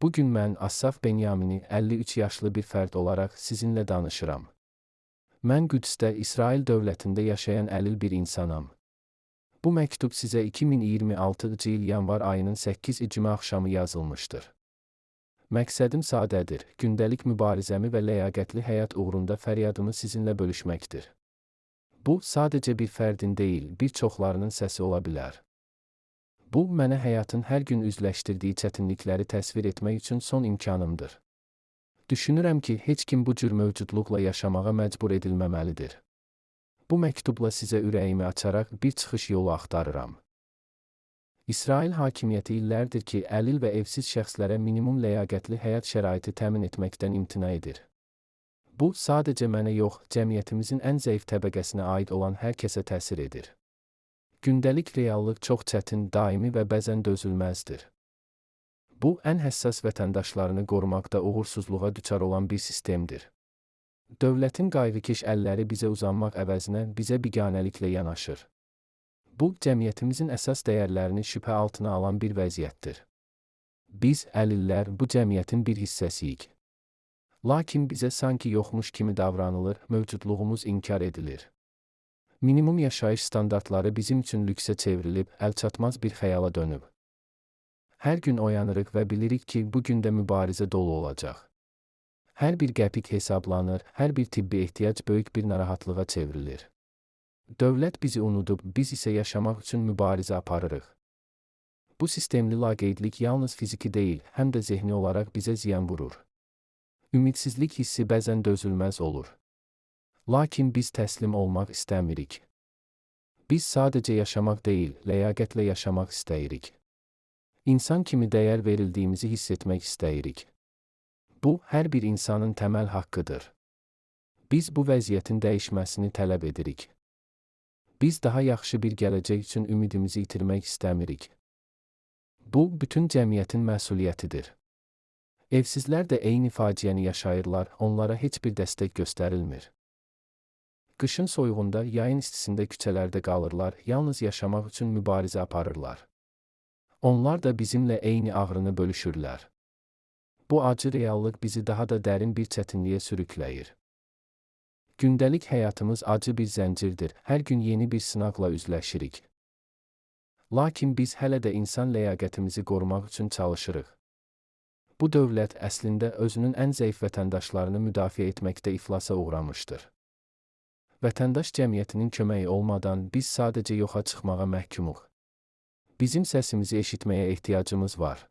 Bu gün mən Assaf Benyamini 53 yaşlı bir fərd olaraq sizinlə danışıram. Mən Qüdsdə İsrail dövlətində yaşayan əlil bir insanam. Bu məktub sizə 2026-cı il yanvar ayının 8-i cümə axşamı yazılmışdır. Məqsədim sadədir: gündəlik mübarizəmi və ləyaqətli həyat uğrunda fəryadımı sizinlə bölüşməkdir. Bu sadəcə bir fərdin deyil, bir çoxlarının səsi ola bilər. Bu, mənə həyatın hər gün üzləşdirdiyi çətinlikləri təsvir etmək üçün son imkanımdır. Düşünürəm ki, heç kim bu cür mövcudluqla yaşamağa məcbur edilməməlidir. Bu məktubla sizə ürəyimi açaraq bir çıxış yolu axtarıram. İsrail hakimiyyəti illərdir ki, əlil və evsiz şəxslərə minimum ləyaqətli həyat şəraiti təmin etməkdən imtina edir. Bu, sadəcə mənə yox, cəmiyyətimizin ən zəif təbəqəsinə aid olan hər kəsə təsir edir. Gündəlik reallıq çox çətin, daimi və bəzən dözülməzdir. Bu, ən həssas vətəndaşlarını qorumaqda uğursuzluğa düçar olan bir sistemdir. Dövlətin qayğıkeş əlləri bizə uzanmaq əvəzinə bizə biganəliklə yanaşır. Bu, cəmiyyətimizin əsas dəyərlərini şübhə altına alan bir vəziyyətdir. Biz, əlillər, bu cəmiyyətin bir hissəsiyik. Lakin bizə sanki yoxmuş kimi davranılır, mövcudluğumuz inkar edilir. Minimum yaşayış standartları bizim üçün lüksə çevrilib, əlçatmaz bir xəyala dönüb. Hər gün oyanırıq və bilirik ki, bu gün də mübarizə dolu olacaq. Hər bir qəpik hesablanır, hər bir tibbi ehtiyac böyük bir narahatlığa çevrilir. Dövlət bizi unudub, biz isə yaşamaq üçün mübarizə aparırıq. Bu sistemli laqeydlik yalnız fiziki deyil, həm də zehni olaraq bizə ziyan vurur. Ümidsizlik hissi bəzən dözülməz olur. Lakin biz təslim olmaq istəmirik. Biz sadəcə yaşamaq deyil, ləyaqətlə yaşamaq istəyirik. İnsan kimi dəyər verildiyimizi hiss etmək istəyirik. Bu, hər bir insanın təməl haqqıdır. Biz bu vəziyyətin dəyişməsini tələb edirik. Biz daha yaxşı bir gələcək üçün ümidimizi itirmək istəmirik. Bu, bütün cəmiyyətin məsuliyyətidir. Evsizlər də eyni faciəni yaşayırlar, onlara heç bir dəstək göstərilmir. Qışın soyuğunda, yayın istisində küçələrdə qalırlar, yalnız yaşamaq üçün mübarizə aparırlar. Onlar da bizimlə eyni ağrını bölüşürlər. Bu acı reallıq bizi daha da dərin bir çətinliyə sürükləyir. Gündəlik həyatımız acı bir zəncirdir, hər gün yeni bir sınaqla üzləşirik. Lakin biz hələ də insan ləyaqətimizi qorumaq üçün çalışırıq. Bu dövlət əslində özünün ən zəif vətəndaşlarını müdafiə etməkdə iflasa uğramışdır. Vətəndaş cəmiyyətinin köməyi olmadan biz sadəcə yoxa çıxmağa məhkumuq. Bizim səsimizi eşitməyə ehtiyacımız var.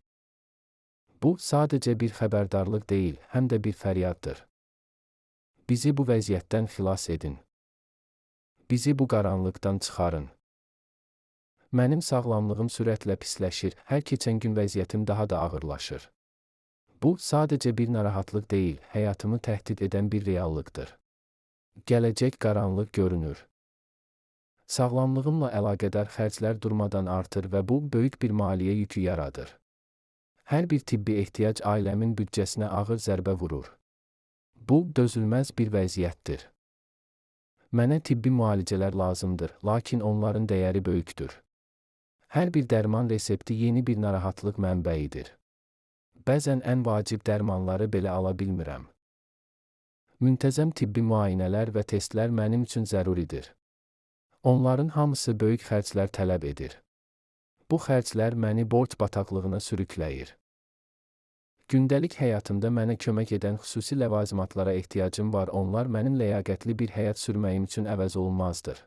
Bu, sadəcə bir xəbərdarlıq deyil, həm də bir fəryaddır. Bizi bu vəziyyətdən xilas edin. Bizi bu qaranlıqdan çıxarın. Mənim sağlamlığım sürətlə pisləşir, hər keçən gün vəziyyətim daha da ağırlaşır. Bu, sadəcə bir narahatlıq deyil, həyatımı təhdid edən bir reallıqdır. Gələcək qaranlıq görünür. Sağlamlığımla əlaqədar xərclər durmadan artır və bu, böyük bir maliyyə yükü yaradır. Hər bir tibbi ehtiyac ailəmin büdcəsinə ağır zərbə vurur. Bu, dözülməz bir vəziyyətdir. Mənə tibbi müalicələr lazımdır, lakin onların dəyəri böyükdür. Hər bir dərman resepti yeni bir narahatlıq mənbəyidir. Bəzən ən vacib dərmanları belə ala bilmirəm. Müntəzəm tibbi müayinələr və testlər mənim üçün zəruridir. Onların hamısı böyük xərclər tələb edir. Bu xərclər məni borc bataqlığına sürükləyir. Gündəlik həyatımda mənə kömək edən xüsusi ləvazimatlara ehtiyacım var, onlar mənim ləyaqətli bir həyat sürməyim üçün əvəz olunmazdır.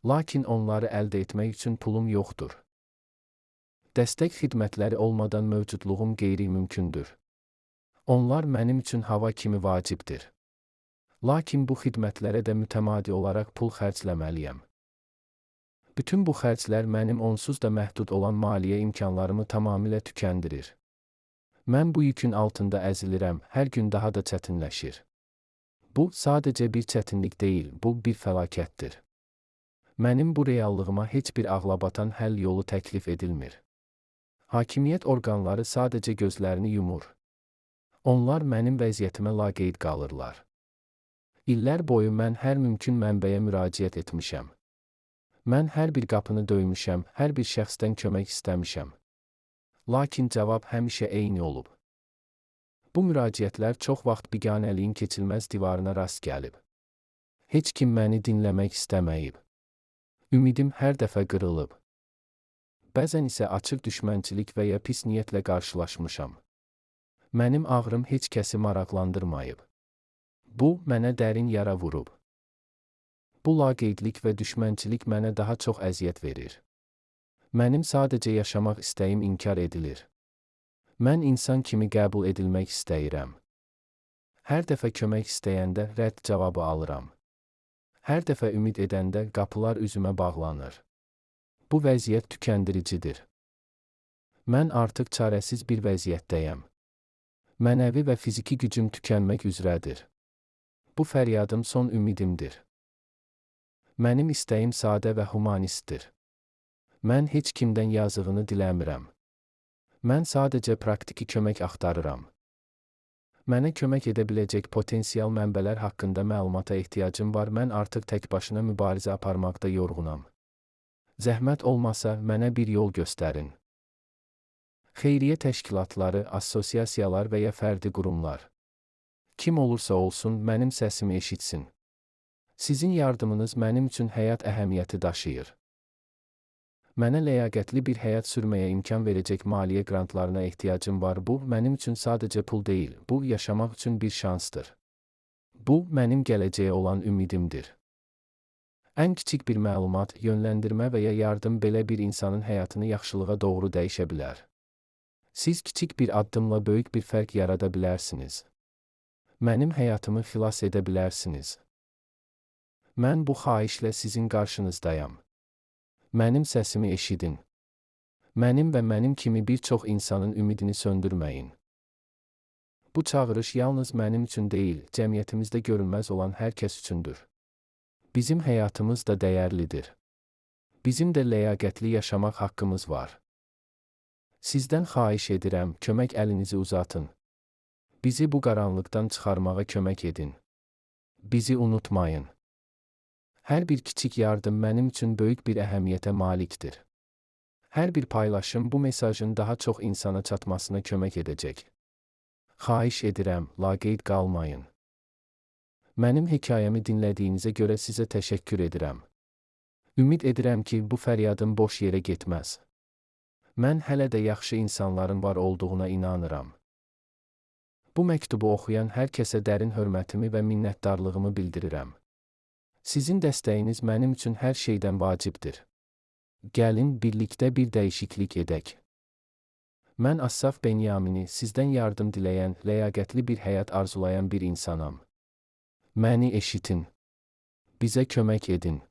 Lakin onları əldə etmək üçün pulum yoxdur. Dəstək xidmətləri olmadan mövcudluğum qeyri-mümkündür. Onlar mənim üçün hava kimi vacibdir. Lakin bu xidmətlərə də mütəmadi olaraq pul xərcləməliyəm. Bütün bu xərclər mənim onsuz da məhdud olan maliyyə imkanlarımı tamamilə tükəndirir. Mən bu yükün altında əzilirəm, hər gün daha da çətinləşir. Bu, sadəcə bir çətinlik deyil, bu bir fəlakətdir. Mənim bu reallığıma heç bir ağlabatan həll yolu təklif edilmir. Hakimiyyət orqanları sadəcə gözlərini yumur. Onlar mənim vəziyyətimə laqeyd qalırlar. İllər boyu mən hər mümkün mənbəyə müraciət etmişəm. Mən hər bir qapını döymüşəm, hər bir şəxsdən kömək istəmişəm. Lakin cavab həmişə eyni olub. Bu müraciətlər çox vaxt biganəliyin keçilməz divarına rast gəlib. Heç kim məni dinləmək istəməyib. Ümidim hər dəfə qırılıb. Bəzən isə açıq düşmənçilik və ya pis niyyətlə qarşılaşmışam. Mənim ağrım heç kəsi maraqlandırmayıb. Bu, mənə dərin yara vurub. Bu laqeydlik və düşmənçilik mənə daha çox əziyyət verir. Mənim sadəcə yaşamaq istəyim inkar edilir. Mən insan kimi qəbul edilmək istəyirəm. Hər dəfə kömək istəyəndə rədd cavabı alıram. Hər dəfə ümid edəndə qapılar üzümə bağlanır. Bu vəziyyət tükəndiricidir. Mən artıq çarəsiz bir vəziyyətdəyəm. Mənəvi və fiziki gücüm tükənmək üzrədir. Bu fəryadım son ümidimdir. Mənim istəyim sadə və humanistdir. Mən heç kimdən yazığını diləmirəm. Mən sadəcə praktiki kömək axtarıram. Mənə kömək edə biləcək potensial mənbələr haqqında məlumata ehtiyacım var. Mən artıq tək başına mübarizə aparmaqda yorğunam. Zəhmət olmasa mənə bir yol göstərin. Xeyriyyə təşkilatları, assosiasiyalar və ya fərdi qurumlar. Kim olursa olsun mənim səsimi eşitsin. Sizin yardımınız mənim üçün həyat əhəmiyyəti daşıyır. Mənə ləyaqətli bir həyat sürməyə imkan verəcək maliyyə qrantlarına ehtiyacım var. Bu, mənim üçün sadəcə pul deyil, bu, yaşamaq üçün bir şansdır. Bu, mənim gələcəyə olan ümidimdir. Ən kiçik bir məlumat, yönləndirmə və ya yardım belə bir insanın həyatını yaxşılığa doğru dəyişə bilər. Siz kiçik bir addımla böyük bir fərq yarada bilərsiniz. Mənim həyatımı xilas edə bilərsiniz. Mən bu xahişlə sizin qarşınızdayam. Mənim səsimi eşidin. Mənim və mənim kimi bir çox insanın ümidini söndürməyin. Bu çağırış yalnız mənim üçün deyil, cəmiyyətimizdə görünməz olan hər kəs üçündür. Bizim həyatımız da dəyərlidir. Bizim də ləyaqətli yaşamaq haqqımız var. Sizdən xahiş edirəm, kömək əlinizi uzatın. Bizi bu qaranlıqdan çıxarmağa kömək edin. Bizi unutmayın. Hər bir kiçik yardım mənim üçün böyük bir əhəmiyyətə malikdir. Hər bir paylaşım bu mesajın daha çox insana çatmasına kömək edəcək. Xahiş edirəm, laqeyd qalmayın. Mənim hekayəmi dinlədiyinizə görə sizə təşəkkür edirəm. Ümid edirəm ki, bu fəryadım boş yerə getməz. Mən hələ də yaxşı insanların var olduğuna inanıram. Bu məktubu oxuyan hər kəsə dərin hörmətimi və minnətdarlığımı bildirirəm. Sizin dəstəyiniz mənim üçün hər şeydən vacibdir. Gəlin, birlikdə bir dəyişiklik edək. Mən Assaf Benyamini, sizdən yardım diləyən, ləyaqətli bir həyat arzulayan bir insanam. Məni eşitin. Bizə kömək edin.